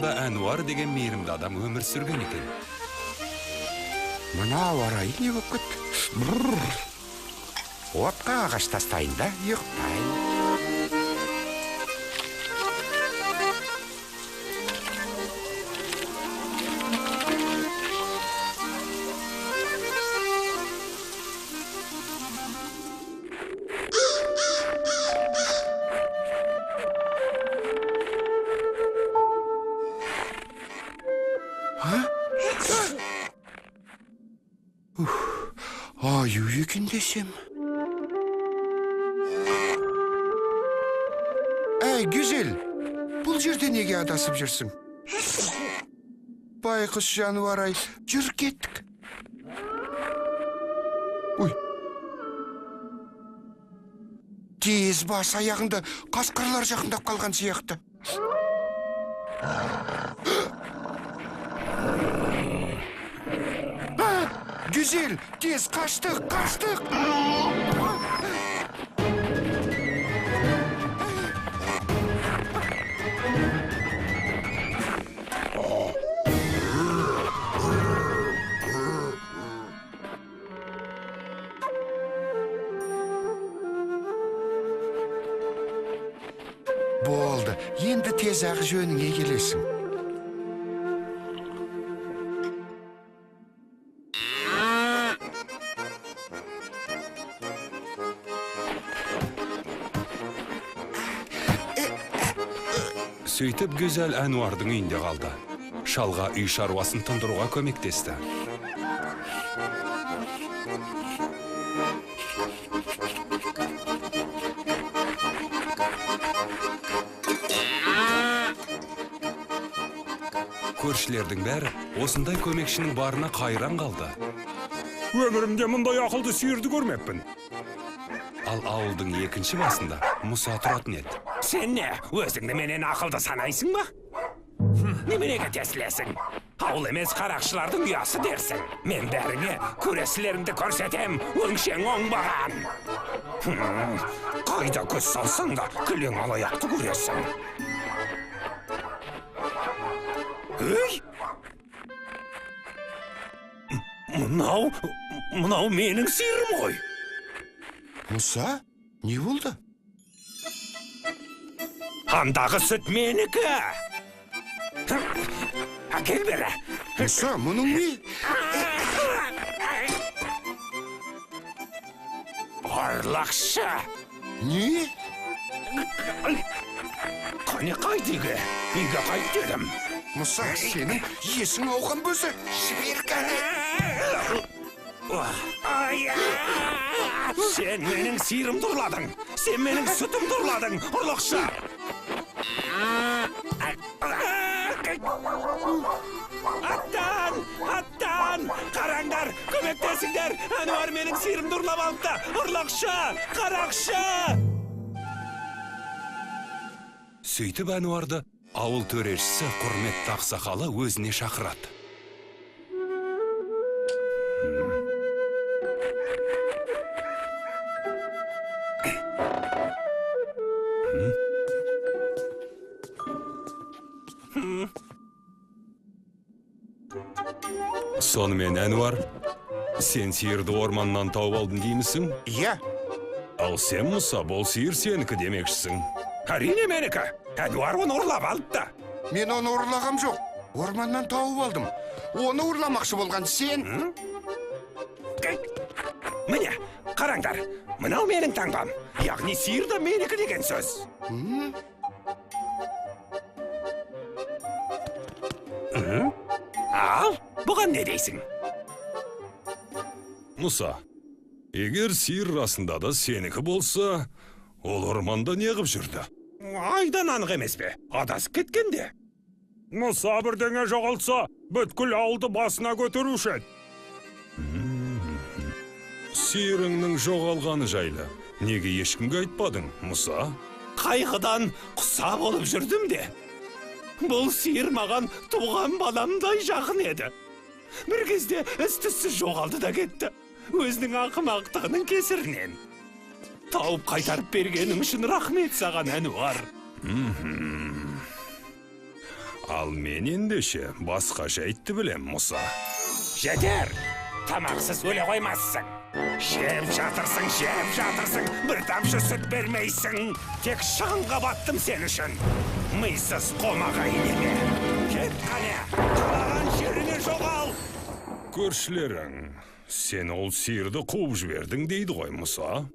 ауылында Әнуар деген мейірімді адам өмір сүрген екен. Мына ауа райы не болып кетті? Отқа ағаш тастайын да ұйықтайын. Аю екен десем. Әй, Гүзел, бұл жерде неге адасып жүрсің? Байқұс жануар ай, жүр кеттік. Ой. Тез бас аяғыңды, қасқырлар жақындап қалған сияқты. Гүзел, тез қаштық, қаштық! Болды, енді тез-ақ жөніңе келесің. Сөйтіп Гүзел Әнуардың үйінде қалды. Шалға үй шаруасын тындыруға көмектесті. Көршілердің бәрі осындай көмекшінің барына қайран қалды. Өмірімде мұндай ақылды сиырды көрмеппін. Ал ауылдың екінші басында Мұса тұратын еді. Сен не, өзіңді менен ақылды санайсың ба? Неменеге тесілесің? Ауыл емес қарақшылардың ұясы дерсің. Мен бәріңе көресілеріңді көрсетем, өңшең оңбаған. Қайда көз салсаң да кілең алаяқты көресің. Өй! Мынау менің сиырым ғой. Мұса, не болды? Андағы сүт менікі. Әкел бері. Мұса, мұның не? Ұрлықшы. Не? Қане қайт үйге? Үйге қайт дедім. Мұса, сенің есің ауған бөзі. Жібер кәне. Сен менің сиырымды ұрладың. Сен менің сүтімді ұрладың, ұрлықшы. Аттан! Аттан! Қараңдар, көмектесіңдер! Әнуар менің сиырымды ұрлап алыпты! Ұрлықшы! Қарақшы! Сөйтіп Әнуарды ауыл төрешісі құрметті ақсақалы өзіне шақырады. Сонымен, Әнуар, сен сиырды орманнан тауып алдым деймісің? Иә. Ал сен, Мұса, бұл сиыр сенікі демекшісің. Әрине менікі. Әнуар оны ұрлап алыпты. Мен оны ұрлағам жоқ. Орманнан тауып алдым. Оны ұрламақшы болған сен. Міне, қараңдар. Мынау менің таңбам. Яғни сиыр да менікі деген сөз. Ал, бұған не дейсің? Мұса, егер сиыр расында да сенікі болса, ол орманда неғып жүрді? Айдан анық емес пе? Адасып кеткенде. Мұса бірдеңе жоғалтса, бүткіл ауылды басына көтеруші еді. Сиырыңның жоғалғаны жайлы неге ешкімге айтпадың, Мұса? Қайғыдан құса болып жүрдім де. Бұл сиыр маған туған баламдай жақын еді. Бір кезде із-түзсіз жоғалды да кетті. Өзінің ақымақтығының кесірінен. Тауып қайтарып бергенің үшін рахмет саған, Әнуар. Ал мен ендеше басқа жайтты білем, Мұса. Жетер! Тамақсыз өле қоймассың. Жеп жатырсың, жеп жатырсың, бір тамшы сүт бермейсің. Тек шығынға баттым сен үшін. Мисыз қомағай неме. Кет қане, қалаған жеріңе жоғал. Көршілерің, сен ол сиырды қуып жібердің дейді ғой, Мұса.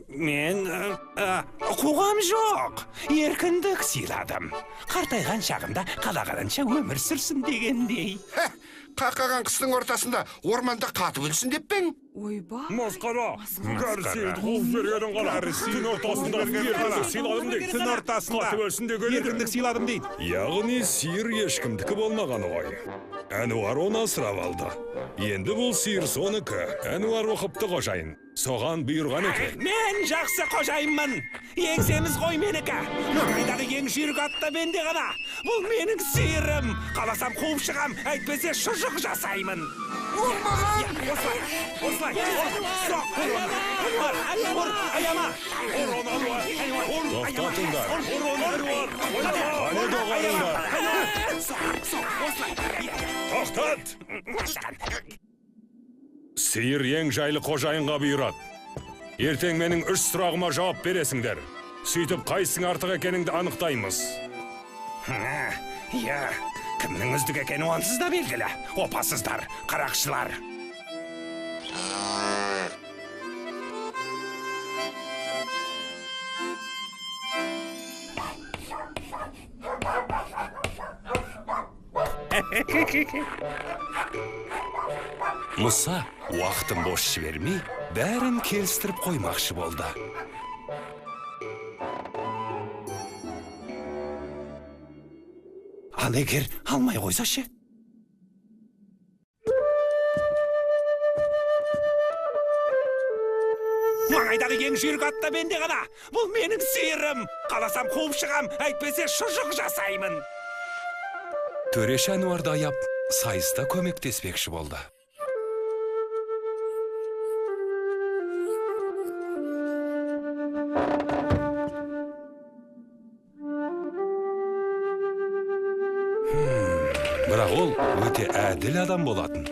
Мен қуғам жоқ. Еркіндік сыйладым. Қартайған шағында қалағанынша өмір сүрсін дегендей. Қақаған қыстың ортасында орманда қатып өлсін деп пең? Ойба. Масқара! Кәрі сиырды қуып жібергенін қара. Түн ортасында еркіндік сыйладым дейді. Түн ортасында қатып өлсін деген еді. Еркіндік сыйладым дейді. Яғни сиыр ешкімдікі болмағаны ғой. Әнуар оны асырап алды. Енді бұл сиыр соныкі. Әнуар оқыпты қожайын. Соған бұйырған екен. Мен жақсы қожайынмын. Еңсеміз ғой менікі. Маңайдағы ең жүйрік ат та менде ғана. Бұл менің сиырым. Қаласам қуып шығам, әйтпесе шұжық жасаймын. Ұрмаған! Осылай, осылай. Соқ, ұр, ұр, аяма. Ұр оны, Әнуар. Тоқтатыңдар. Ұр оны, Әнуар. Қане доғарыңдар. Соқ, соқ, осылай. Тоқтат! Сиыр ең жайлы қожайынға бұйырады. Ертең менің 3 сұрағыма жауап бересіңдер. Сөйтіп қайсың артық екеніңді анықтаймыз. Иә, кімнің үздік екені онсыз да белгілі. Опасыздар, қарақшылар. Мұса уақытын бос жібермей, бәрін келістіріп қоймақшы болды. Ал егер алмай қойса ше? Маңайдағы ең жүйрік ат та менде ғана. Бұл менің сиырым. Қаласам қуып шығам, әйтпесе шұжық жасаймын. Төреш Әнуарды аяп, сайыста көмектеспекші болды. Бірақ ол өте әділ адам болатын.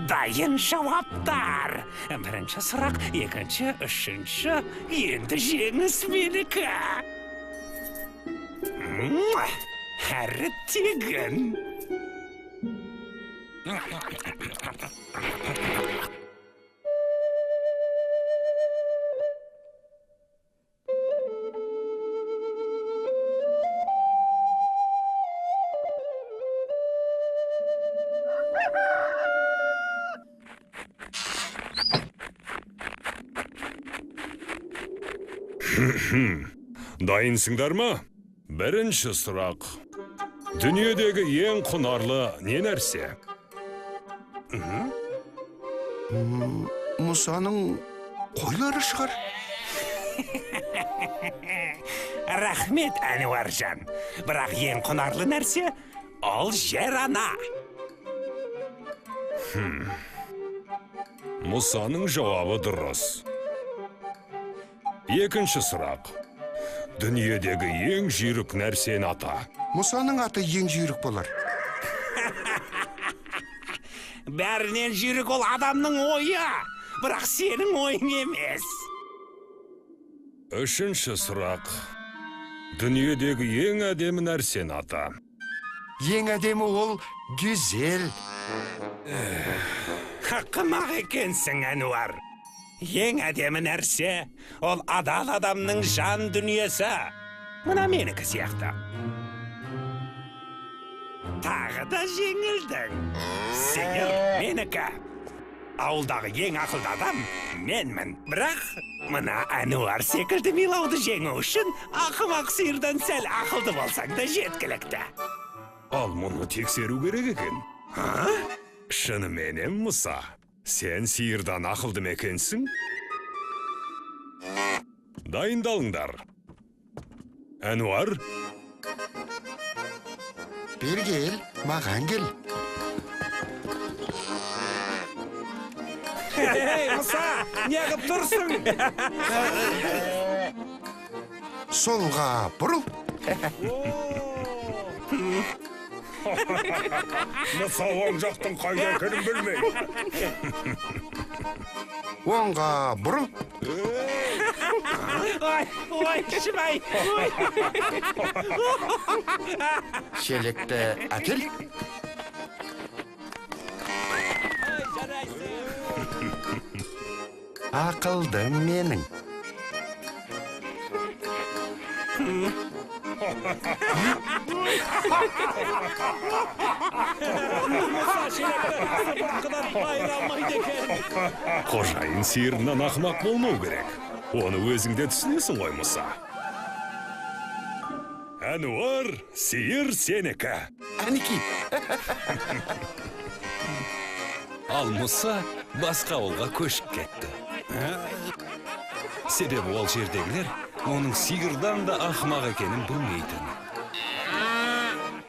Дайын жауаптар. Бірінші сұрақ, екінші, үшінші. Енді жеңіс менікі. Әрі тегін. Дайынсыңдар ма? Бірінші сұрақ. Дүниедегі ең құнарлы не нәрсе? Мұсаның қойлары шығар. Рахмет, Әнуаржан. Бірақ ең құнарлы нәрсе ол жер ана. Мұсаның жауабы дұрыс. Екінші сұрақ. Дүниедегі ең жүйрік нәрсені ата. Мұсаның аты ең жүйрік болар. Бәрінен жүйрік ол адамның ойы. Бірақ сенің ойың емес. Үшінші сұрақ. Дүниедегі ең әдемі нәрсені ата. Ең әдемі ол гүзел. Ақымақ екенсің, Әнуар. Ең әдемі нәрсе ол адал адамның жан дүниесі. Мына менікі сияқты. Тағы да жеңілдің. Сиыр менікі. Ауылдағы ең ақылды адам менмін. Бірақ мына Әнуар секілді милауды жеңу үшін ақымақ сиырдан сәл ақылды болсаң да жеткілікті. Ал мұны тексеру керек екен. Шыныменен, Мұса, сен сиырдан ақылды ма екенсің? Дайындалыңдар. Әнуар? Бері кел, маған кел. Ей, Мұса, неғып тұрсың? Солға бұрыл. Мұса оң жақтың қайда екенін білмейді. Оңға бұрыл. Ой, ой, шымай, ой. Шелекті әкел. Ақылды менің. Мұса шелекті сыпыртқыдан айыра алмайды екен. Қожайын сиырынан ақымақ болмау керек. Оны өзің де түсінесің ғой, Мұса. Әнуар, сиыр сенікі. Әнеки. Ал Мұса басқа ауылға көшіп кетті. Себебі ол жердегілер оның сиырдан да ақымақ екенін білмейтін.